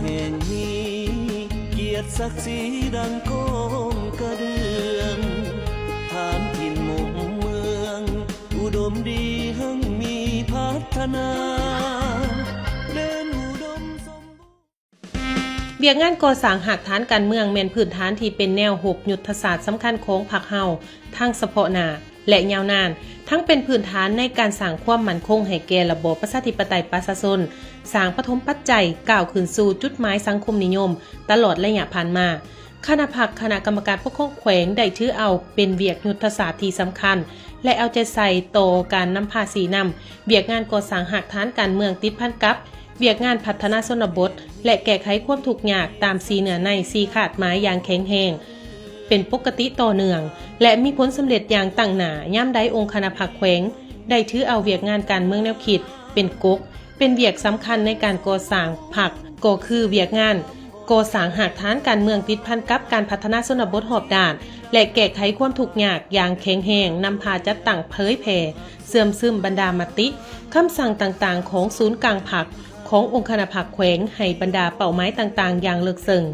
ແຫ່ງມີກຽດສັກສີດັ່ງກອງກະເບື້ອງ ຖານຖິ່ນໝົ່ງເມືອງ ອຸດົມດີຮັ່ງມີພັດທະນາ ເດີນອຸດົມສົມບູນ. ວຽກງານກໍ່ສ້າງຮາກຖານການເມືອງແມ່ນພື້ນຖານທີ່ເປັນແນວຮົບຍຸດທະສາດສຳຄັນຂອງພັກເຮົາ ທັງສະເພາະໜ້າ ແລະ ຍາວນານ, ທັງເປັນພື້ນຖານໃນການສ້າງຄວາມໝັ້ນຄົງໃຫ້ແກ່ລະບອບປະຊາທິປະໄຕປະຊາຊົນ, ສ້າງປະຖົມປັດໄຈກ້າວຂຶ້ນສູ່ຈຸດໝາຍສັງຄົມນິຍົມຕະຫຼອດໄລຍະຜ່ານມາ. ຄະນະພັກຄະນະກຳມະການປົກຄອງແຂວງໄດ້ຖືເອົາເປັນວຽກຍຸດທະສາດທີ່ສຳຄັນ ແລະ ເອົາໃຈໃສ່ຕໍ່ການນຳພາຊີ້ນຳວຽກງານກໍ່ສ້າງຮາກຖານການເມືອງຕິດພັນກັບ ວຽກງານພັດທະນາຊົນນະບົດ ແລະ ແກ້ໄຂຄວາມທຸກຍາກຕາມສີ່ເນື້ອໃນສີ່ຄາດໝາຍຢ່າງແຂງແຮງ ເປັນປົກກະຕິຕໍ່ເນື່ອງ ແລະ ມີຜົນສຳເລັດຢ່າງຕັ້ງໜ້າ. ຍາມໃດອົງຄະນະພັກແຂວງໄດ້ຖືເອົາວຽກງານການເມືອງແນວຄິດເປັນກົກ ເປັນວຽກສຳຄັນໃນການກໍ່ສ້າງພັກ ກໍຄືວຽກງານກໍ່ສ້າງຮາກຖານການເມືອງຕິດພັນກັບການພັດທະນາຊົນນະບົດຮອບດ້ານ ແລະ ແກ້ໄຂຄວາມທຸກຍາກຢ່າງແຂງແຮງ, ນຳພາຈັດຕັ້ງເຜີຍແຜ່ ເຊື່ອມຊຶມບັນດາມະຕິ, ຄຳສັ່ງຕ່າງໆຂອງສູນກາງພັກ, ຂອງອົງຄະນະພັກແຂວງ ໃຫ້ບັນດາເປົ້າໝາຍຕ່າງໆຢ່າງເລິກເຊິ່ງ,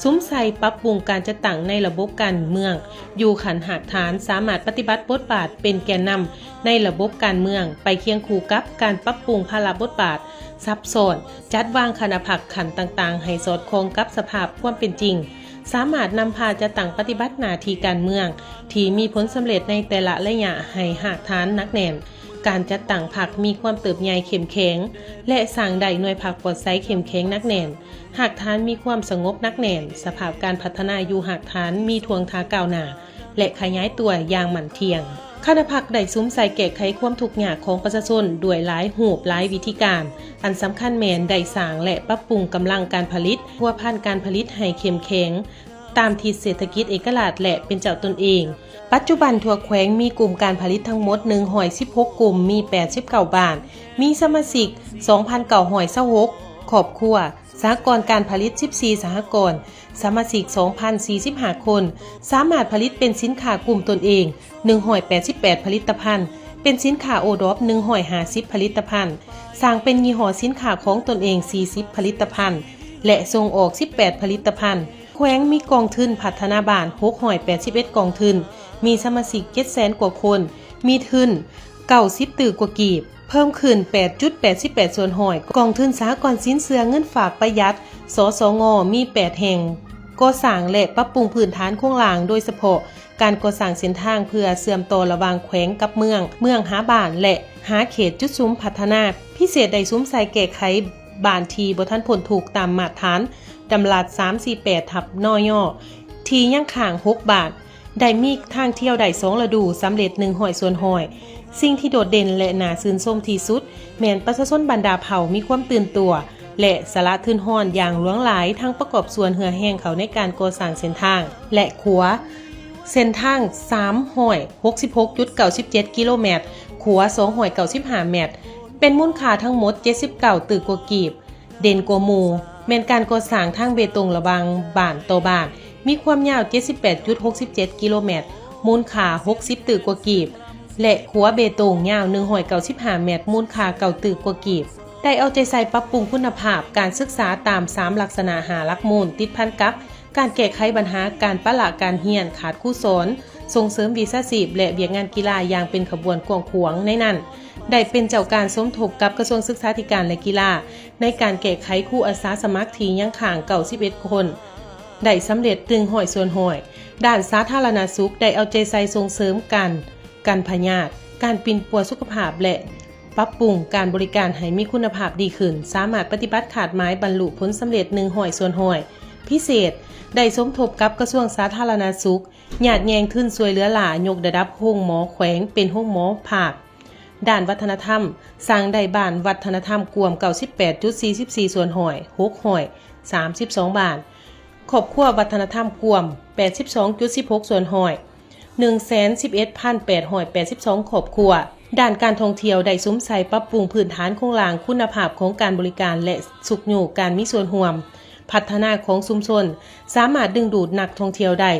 ສຸມໃສ່ປັບປຸງການຈັດຕັ້ງໃນລະບົບການເມືອງຢູ່ຂັ້ນຮາກຖານ, ສາມາດປະຕິບັດບົດບາດເປັນແກນນຳໃນລະບົບການເມືອງ ໄປຄຽງຄູ່ກັບການປັບປຸງພາລະບົດບາດຊັບຊ້ອນ, ຈັດວາງຄະນະພັກຂັ້ນຕ່າງໆໃຫ້ສອດຄ່ອງກັບສະພາບຄວາມເປັນຈິງ, ສາມາດນຳພາຈັດຕັ້ງປະຕິບັດໜ້າທີ່ການເມືອງທີ່ມີຜົນສຳເລັດໃນແຕ່ລະໄລຍະໃຫ້ຮາກຖານໜັກແໜ້ນ. ການຈັດຕັ້ງພັກມີຄວາມເຕີບໃຫຍ່ເຂັ້ມແຂງ ແລະ ສ້າງໄດ້ໜ່ວຍພັກປອດໃສເຂັ້ມແຂງໜັກແໜ້ນ, ຮາກຖານມີຄວາມສະຫງົບໜັກແໜ້ນ, ສະພາບການພັດທະນາຢູ່ຮາກຖານມີທ່ວງທ່າກ້າວໜ້າ ແລະ ຂະຫຍາຍຕົວຢ່າງໝັ້ນທ່ຽງ. ຄະນະພັກໄດ້ສຸມໃສ່ແກ້ໄຂຄວາມທຸກຍາກຂອງປະຊາຊົນດ້ວຍຫຼາຍຮູບຫຼາຍວິທີການ, ອັນສຳຄັນແມ່ນໄດ້ສ້າງ ແລະ ປັບປຸງກຳລັງການຜະລິດ, ພົວພັນການຜະລິດໃຫ້ເຂັ້ມແຂງ ຕາມທິດເສດຖະກິດເອກະລາດ ແລະ ເປັນເຈົ້າຕົນເອງ. ປັດຈຸບັນທົ່ວແຂວງມີກຸ່ມການຜະລິດທັງໝົດໜຶ່ງຮ້ອຍສິບຫົກກຸ່ມ, ມີແປດສິບເກົ້າບ້ານ, ມີສະມາຊິກສອງພັນເກົ້າຮ້ອຍຊາວຫົກຄອບຄົວ, ສະຫະກອນການຜະລິດສິບສີ່ສະຫະກອນ, ສະມາຊິກສອງພັນສີ່ສິບຫ້າຄົນ, ສາມາດຜະລິດເປັນສິນຄ້າກຸ່ມຕົນເອງໜຶ່ງຮ້ອຍແປດສິບແປດຜະລິດຕະພັນ, ເປັນສິນຄ້າໂອດອບໜຶ່ງຮ້ອຍຫ້າສິບຜະລິດຕະພັນ, ສ້າງເປັນຍີ່ຫໍ້ສິນຄ້າຂອງຕົນເອງສີ່ສິບຜະລິດຕະພັນ ແລະ ສົ່ງອອກສິບແປດຜະລິດຕະພັນ. ແຂວງມີກອງທຶນພັດທະນາບ້ານຫົກຮ້ອຍແປດສິບເອັດກອງທຶນ, ມີສະມາຊິກເຈັດແສນກວ່າຄົນ, ມີທຶນເກົ້າສິບຕື້ກວ່າກີບ, ເພີ່ມຂຶ້ນແປດຈຸດແປດສິບແປດສ່ວນຮ້ອຍ. ກອງທຶນສະຫະກອນສິນເຊື່ອເງິນຝາກປະຢັດ ສສງ ມີແປດແຫ່ງ, ກໍ່ສ້າງ ແລະ ປັບປຸງພື້ນຖານໂຄງລ່າງ, ໂດຍສະເພາະການກໍ່ສ້າງເສັ້ນທາງເພື່ອເຊື່ອມຕໍ່ລະຫວ່າງແຂວງກັບເມືອງ, ເມືອງຫາບ້ານ ແລະ ຫາເຂດຈຸດສຸມພັດທະນາ. ພິເສດໄດ້ສຸມໃສ່ແກ້ໄຂ ບ້ານທີ່ບໍ່ທັນພົ້ນທຸກຕາມມາດຖານດຳລັດສາມສີ່ແປດທັບ ນຍ ທີ່ຍັງຄ້າງຫົກບ້ານ, ໄດ້ມີທາງທ່ຽວໄດ້ສອງລະດູ ສຳເລັດໜຶ່ງຮ້ອຍສ່ວນຮ້ອຍ. ສິ່ງທີ່ໂດດເດັ່ນ ແລະ ໜ້າຊື່ນຊົມທີ່ສຸດ ແມ່ນປະຊາຊົນບັນດາເຜົ່າມີຄວາມຕື່ນຕົວ ແລະ ສະຫຼະທຶນຮອນຢ່າງຫຼວງຫຼາຍ, ທັງປະກອບສ່ວນເຫື່ອແຮງເຂົ້າໃນການກໍ່ສ້າງເສັ້ນທາງ ແລະ ຂົວ, ເສັ້ນທາງສາມຮ້ອຍຫົກສິບຫົກຈຸດເກົ້າສິບເຈັດກິໂລແມັດ, ຂົວສອງຮ້ອຍເກົ້າສິບຫ້າແມັດ, ເປັນມູນຄ່າທັງໝົດເຈັດສິບເກົ້າຕື້ກວ່າກີບ. ເດັ່ນກວ່າໝູ່ແມ່ນການກໍ່ສ້າງທາງເບຕົງລະຫວ່າງບ້ານຕໍ່ບ້ານ, ມີຄວາມຍາວເຈັດສິບແປດຈຸດຫົກສິບເຈັດກິໂລແມັດ, ມູນຄ່າຫົກສິບຕື້ກວ່າກີບ ແລະ ຂົວເບຕົງຍາວໜຶ່ງຮ້ອຍເກົ້າສິບຫ້າແມັດ, ມູນຄ່າເກົ້າຕື້ກວ່າກີບ. ໄດ້ເອົາໃຈໃສ່ປັບປຸງຄຸນນະພາບການສຶກສາຕາມສາມລັກສະນະຫ້າຫຼັກມູນ, ຕິດພັນກັບ ການແກ້ໄຂບັນຫາການປະລະການຮຽນ, ຂາດຄູສອນ, ສົ່ງເສີມວິຊາຊີບ ແລະ ວຽກງານກິລາຢ່າງເປັນຂະບວນກວ້າງຂວາງ. ໃນນັ້ນ ໄດ້ເປັນເຈົ້າການສົມທົບກັບກະຊວງສຶກສາທິການ ແລະ ກິລາ ໃນການແກ້ໄຂຄູອາສາສະໝັກທີ່ຍັງຄ້າງເກົ້າສິບເອັດຄົນ ໄດ້ສຳເລັດໜຶ່ງຮ້ອຍສ່ວນຮ້ອຍ. ດ້ານສາທາລະນະສຸກ ໄດ້ເອົາໃຈໃສ່ສົ່ງເສີມການກັນພະຍາດ, ການປິ່ນປົວສຸຂະພາບ ແລະ ປັບປຸງການບໍລິການໃຫ້ມີຄຸນນະພາບດີຂຶ້ນ, ສາມາດປະຕິບັດຄາດໝາຍບັນລຸຜົນສຳເລັດໜຶ່ງຮ້ອຍສ່ວນຮ້ອຍ. ພິເສດ ໄດ້ສົມທົບກັບກະຊວງສາທາລະນະສຸກ, ຍາດແຍ່ງທຶນຊ່ວຍເຫຼືອຫຼ້າ, ຍົກລະດັບໂຮງໝໍແຂວງເປັນໂຮງໝໍພາກ. ດ້ານວັດທະນະທຳ, ສ້າງໄດ້ບ້ານວັດທະນະທຳກວມເກົ້າສິບແປດຈຸດສີ່ສິບສີ່ສ່ວນຮ້ອຍ, ຫົກຮ້ອຍສາມສິບສອງບ້ານ. ຄອບຄົວວັດທະນະທຳກວມແປດສິບສອງຈຸດສິບຫົກສ່ວນຮ້ອຍ, ໜຶ່ງແສນສິບເອັດພັນແປດຮ້ອຍແປດສິບສອງຄອບຄົວ. ດ້ານການທ່ອງທ່ຽວ ໄດ້ສຸມໃສ່ປັບປຸງພື້ນຖານໂຄງລ່າງ, ຄຸນນະພາບຂອງການບໍລິການ ແລະ ຊຸກຍູ້ການມີສ່ວນຮ່ວມພັດທະນາຂອງຊຸມຊົນ, ສາມາດດຶງດູດນັກທ່ອງທ່ຽວໄດ້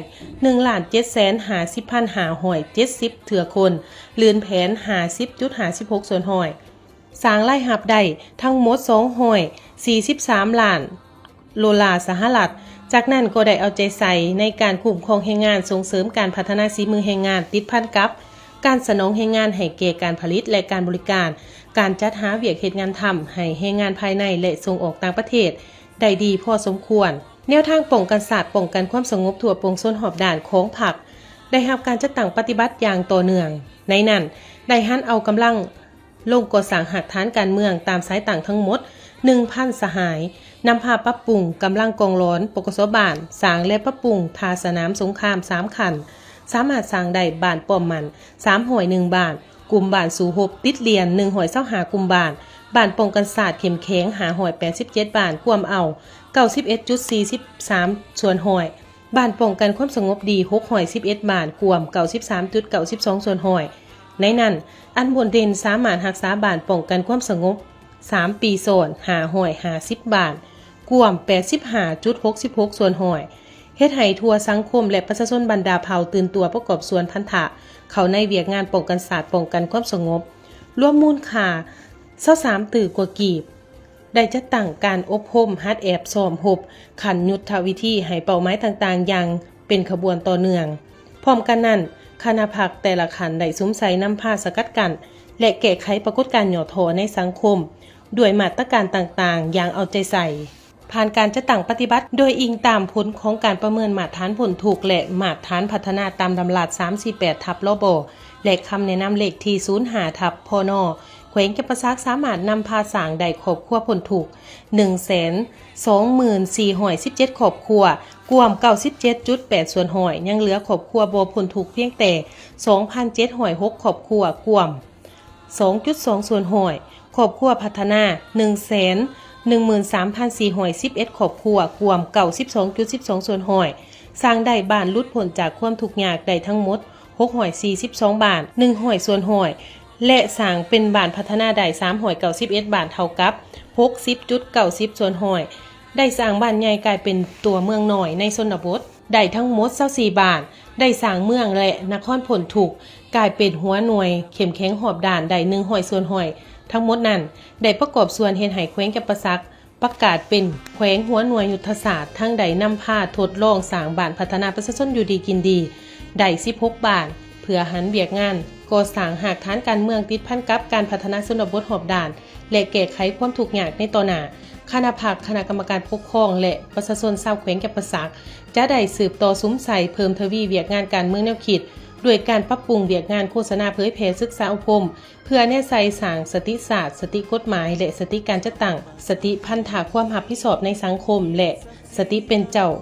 ໜຶ່ງລ້ານເຈັດແສນຫ້າສິບພັນຫ້າຮ້ອຍເຈັດສິບເທື່ອຄົນ, ລື່ນແຜນຫ້າສິບຈຸດຫ້າສິບຫົກສ່ວນຮ້ອຍ. ສ້າງລາຍຮັບໄດ້ທັງໝົດສອງຮ້ອຍສີ່ສິບສາມລ້ານ ໂດລາສະຫະລັດ. ຈາກນັ້ນກໍໄດ້ເອົາໃຈໃສ່ໃນການຄຸ້ມຄອງແຮງງານ, ສົ່ງເສີມການພັດທະນາສີມືແຮງງານ, ຕິດພັນກັບການສະໜອງແຮງງານໃຫ້ແກ່ການຜະລິດ ແລະ ການບໍລິການ, ການຈັດຫາວຽກເຮັດງານທຳໃຫ້ແຮງງານພາຍໃນ ແລະ ສົ່ງອອກຕ່າງປະເທດໄດ້ດີພໍສົມຄວນ. ແນວທາງປ້ອງກັນຊາດ, ປ້ອງກັນຄວາມສະຫງົບທົ່ວປວງຊົນຮອບດ້ານຂອງພັກ ໄດ້ຮັບການຈັດຕັ້ງປະຕິບັດຢ່າງຕໍ່ເນື່ອງ. ໃນນັ້ນ ໄດ້ຫັນເອົາກຳລັງ ລົງກໍ່ສ້າງຮາກຖານການເມືອງຕາມສາຍຕັ້ງທັງໝົດ ໜຶ່ງພັນ ສະຫາຍ, ນຳພາປັບປຸງກຳລັງກອງຫຼອນ ປກສ ບ້ານ, ສ້າງ ແລະ ປັບປຸງທ່າສະໜາມສົງຄາມ ສາມຂັ້ນ, ສາມາດສ້າງໄດ້ບ້ານປ້ອມໝັ້ນ ສາມຮ້ອຍເອັດ ບ້ານ, ກຸ່ມບ້ານສູ້ຮົບຕິດລຽນ ໜຶ່ງຮ້ອຍຊາວຫ້າ ກຸ່ມບ້ານ, ບ້ານປ້ອງກັນຊາດເຂັ້ມແຂງ ຫ້າຮ້ອຍແປດສິບເຈັດ ບ້ານ, ກວມເອົາ ເກົ້າສິບເອັດຈຸດສີ່ສິບສາມ ສ່ວນຮ້ອຍ. ບ້ານປ້ອງກັນຄວາມສະຫງົບດີ ຫົກຮ້ອຍສິບເອັດ ບ້ານ, ກວມ ເກົ້າສິບສາມຈຸດເກົ້າສິບສອງ ສ່ວນຮ້ອຍ. ໃນນັ້ນ ອັນໂດດເດັ່ນສາມາດຮັກສາບ້ານປ້ອງກັນຄວາມສະຫງົບ ສາມປີຊ້ອນ ຫ້າຮ້ອຍຫ້າສິບ ບ້ານ, ກວມ ແປດສິບຫ້າຈຸດຫົກສິບຫົກ ສ່ວນຮ້ອຍ, ເຮັດໃຫ້ທົ່ວສັງຄົມ ແລະ ປະຊາຊົນບັນດາເຜົ່າຕື່ນຕົວປະກອບສ່ວນພັນທະເຂົ້າໃນວຽກງານປ້ອງກັນຊາດ, ປ້ອງກັນຄວາມສະຫງົບ, ລວມມູນຄ່າ ຊາວສາມຕື້ກວ່າກີບ. ໄດ້ຈັດຕັ້ງການອົບຮົມຫັດແອບຊ້ອມຮົບຂັ້ນຍຸດທະວິທີໃຫ້ເປົ້າໝາຍຕ່າງໆຢ່າງເປັນຂະບວນຕໍ່ເນື່ອງ. ພ້ອມກັນນັ້ນ, ຄະນະພັກແຕ່ລະຂັ້ນໄດ້ສຸມໃສ່ນຳພາສະກັດກັ້ນ ແລະ ແກ້ໄຂປາກົດການຫຍໍ້ທໍ້ໃນສັງຄົມ ດ້ວຍມາດຕະການຕ່າງໆຢ່າງເອົາໃຈໃສ່. ຜ່ານການຈັດຕັ້ງປະຕິບັດໂດຍອີງຕາມຜົນຂອງການປະເມີນມາດຖານພົ້ນທຸກ ແລະ ມາດຖານພັດທະນາຕາມດຳລັດ ສາມສີ່ແປດ ທັບ ລບ ແລະ ຄຳແນະນຳເລກທີ ສູນຫ້າ ທັບ ພນ ແຂວງຈຳປາສັກສາມາດນຳພາສ້າງໄດ້ຄອບຄົວພົ້ນທຸກ ໜຶ່ງແສນສອງໝື່ນສີ່ຮ້ອຍສິບເຈັດ ຄອບຄົວ, ກວມ ເກົ້າສິບເຈັດຈຸດແປດ ສ່ວນຮ້ອຍ, ຍັງເຫຼືອຄອບຄົວບໍ່ພົ້ນທຸກພຽງແຕ່ ສອງພັນເຈັດຮ້ອຍຫົກ ຄອບຄົວ, ກວມ ສອງຈຸດສອງ ສ່ວນຮ້ອຍ, ຄອບຄົວພັດທະນາ ໜຶ່ງແສນໜຶ່ງໝື່ນສາມພັນສີ່ຮ້ອຍສິບເອັດ ຄອບຄົວ, ກວມ ເກົ້າສິບສອງຈຸດສິບສອງ ສ່ວນຮ້ອຍ, ສ້າງໄດ້ບ້ານຫຼຸດພົ້ນຈາກຄວາມທຸກຍາກໄດ້ທັງໝົດ ຫົກຮ້ອຍສີ່ສິບສອງ ບ້ານ, ໜຶ່ງຮ້ອຍ ສ່ວນຮ້ອຍ ແລະ ສ້າງເປັນບ້ານພັດທະນາໄດ້ ສາມຮ້ອຍເກົ້າສິບເອັດ ບ້ານ, ເທົ່າກັບ ຫົກສິບຈຸດເກົ້າສິບ ສ່ວນຮ້ອຍ, ໄດ້ສ້າງບ້ານໃຫຍ່ກາຍເປັນຕົວເມືອງນ້ອຍໃນຊົນນະບົດໄດ້ທັງໝົດ ຊາວສີ່ ບ້ານ, ໄດ້ສ້າງເມືອງ ແລະ ນະຄອນພົ້ນທຸກກາຍເປັນຫົວໜ່ວຍເຂັ້ມແຂງຮອບດ້ານໄດ້ ໜຶ່ງຮ້ອຍ ສ່ວນຮ້ອຍ. ທັງໝົດນັ້ນໄດ້ປະກອບສ່ວນເຮັດໃຫ້ແຂວງຈຳປາສັກ ປະກາດເປັນແຂວງຫົວໜ່ວຍຍຸດທະສາດ, ທັງໄດ້ນຳພາທົດລອງສ້າງບ້ານພັດທະນາປະຊາຊົນຢູ່ດີກິນດີໄດ້ ສິບຫົກ ບ້ານ, ເພື່ອຫັນວຽກງານກໍ່ສ້າງຮາກຖານການເມືອງຕິດພັນກັບການພັດທະນາຊົນນະບົດຮອບດ້ານ ແລະ ແກ້ໄຂຄວາມທຸກຍາກໃນຕໍ່ໜ້າ. ຄະນະພັກ, ຄະນະກຳມະການປົກຄອງ ແລະ ປະຊາຊົນຊາວແຂວງຈຳປາສັກ ຈະໄດ້ສືບຕໍ່ສຸມໃສ່ເພີ່ມທະວີວຽກງານການເມືອງແນວຄິດ ດ້ວຍການປັບປຸງວຽກງານໂຄສະນາເຜີຍແຜ່ສຶກສາອົບຮົມ ເພື່ອແນໃສ່ສ້າງສະຕິສາດ, ສະຕິກົດໝາຍ ແລະ ສະຕິການຈັດຕັ້ງ, ສະຕິພັນທະຄວາມຮັບຜິດຊອບໃນສັງຄົມ ແລະ ສະຕິເປັນເຈົ້າ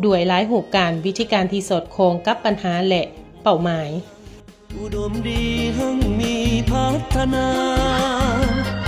ດ້ວຍຫຼາຍຮູບການ, ວິທີການທີ່ສອດຄ່ອງກັບບັນຫາ ແລະ ເປົ້າໝາຍ. ອຸດົມດີຮັ່ງມີພັດທະນາ ເ